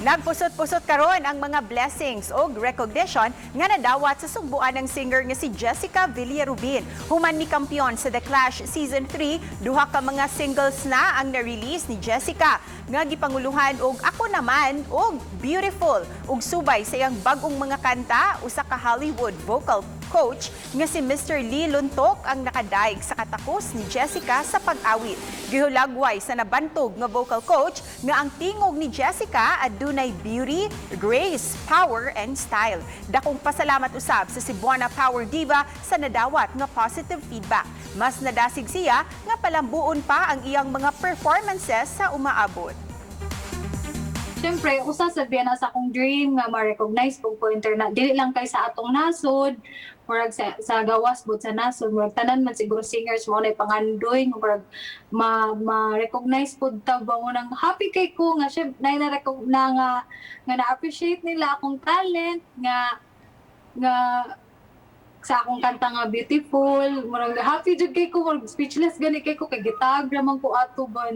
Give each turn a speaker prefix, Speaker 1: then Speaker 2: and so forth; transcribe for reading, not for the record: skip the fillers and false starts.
Speaker 1: Nagpusot-pusot karon ang mga blessings og recognition nga nadawat sa sugbuan ng singer nga si Jessica Villarubin. Human ni kampiyon sa The Clash Season 3, duha ka mga singles na ang na-release ni Jessica nga gipanguluhan og Ako Naman og Beautiful. Ug subay sa iyang bag-ong mga kanta, usa ka Hollywood vocal coach nga si Mr. Lee Luntok ang nakadaig sa katakos ni Jessica sa pag-awit. Gihulagway sa nabantog nga vocal coach nga ang tingog ni Jessica adunay beauty, grace, power and style. Dakong pasalamat usab sa Cebuana Power Diva sa nadawat nga positive feedback. Mas nadasig siya nga palambuon pa ang iyang mga performances sa umaabot.
Speaker 2: Siyempre, usa sa biya na sa akong dream nga ma-recognize po internet. Dili lang kay sa atong nasod, murag sa gawas bud sa nasod, murag tanan man siguro singers mo na pangandoy nga murag ma ma-recognize pud ta ba mo. Nang happy kay ko nga syempre na na nga nga na-appreciate nila akong talent nga nga sa akong kanta nga Beautiful. Murag happy jud kay ko, murag speechless gani kay ko kay gitag ra man ko ato ba.